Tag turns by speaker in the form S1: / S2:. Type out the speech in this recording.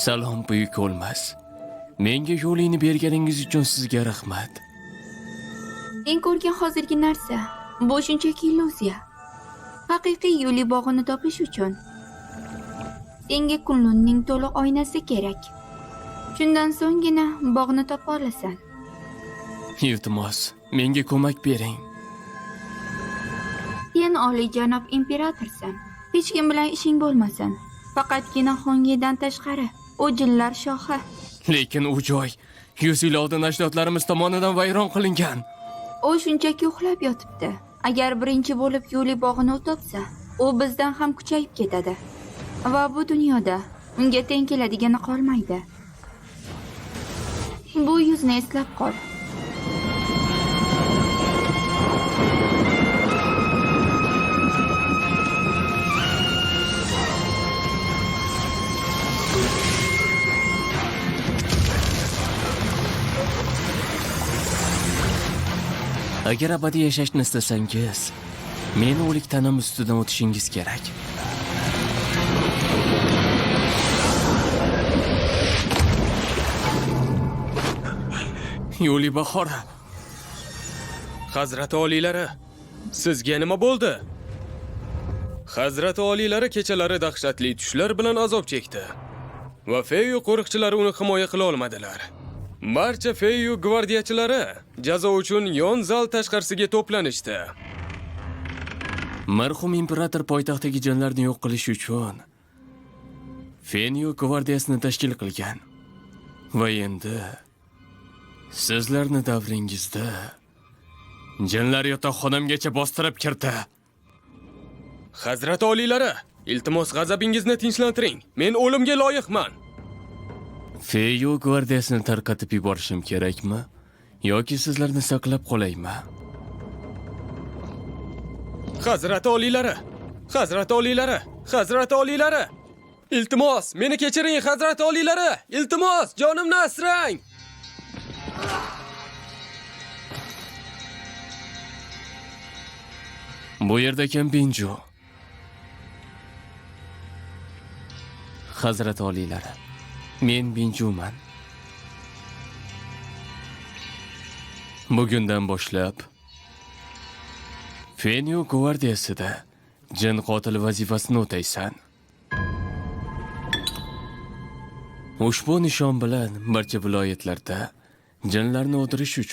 S1: Salom, buyuk o'lmas. Menga yo'lingni berganingiz uchun sizga rahmat.
S2: Sen ko'rgan hozirgi narsa bu shunchaki illyuziya. Haqiqiy Yuli bog'ini topish uchun senga Kunlunning to'liq oynasi kerak. Shundan so'nggina bog'ni topa olasan.
S1: Iltimos, menga ko'mak bering.
S2: Sen oliyjanob imperatorsan. Hech kim bilan ishing bo'lmasin. Faqatgina Xongidan tashqari, u jinlar shohi.
S1: Lekin u joy 100 yil oldin ajdodlarimiz tomonidan vayron qilingan.
S2: U shunchaki uxlab yotibdi. Agar birinchi bo'lib Yuli bog'ini u topsa, u bizdan ham kuchayib ketadi. Va bu dunyoda unga teng keladigani qolmaydi. Bu yuzni eslab qol.
S1: Agar abadiy yashashni istasangiz, meni o'lik tanam ustidan o'tishingiz kerak. Yo'li Bahora,
S3: Hazrati oliylari, sizga nima bo'ldi? Hazrati oliylari kechalari dahshatli tushlar bilan azob chekdi. Va Feyu qo'riqchilari uni himoya qila olmadilar. Barcha Feyu gvardiyachilari jazo uchun yon zal tashqarisiga to'planishdi.
S1: Marhum imperator poytaxtdagi jinlarni yo'q qilish uchun Fenyu gvardiyasini tashkil qilgan. Va endi sizlarni davringizda jinlar yotoqxonamgacha bostirib kirdi.
S3: Hazrati oliylari, iltimos g'azabingizni tinchlantiring. Men o'limga loyiqman.
S1: Feyu gvardiyasini tarqatib yuborishim kerakmi yoki sizlarni saqlab qolaymi?
S3: Hazrati oliylari, Hazrati oliylari, Hazrati oliylari. Iltimos, meni kechiring, Hazrati oliylari. Iltimos, jonimni asrang.
S1: Bu yerda kim Binju? Hazrat oliylari, men Binjuman. Bugundan boshlab Fenyu gvardiyasida jin qotil vazifasini o'taysan. Ushbu nishon bilan barcha viloyatlarda jinlarni o'ldirish uchun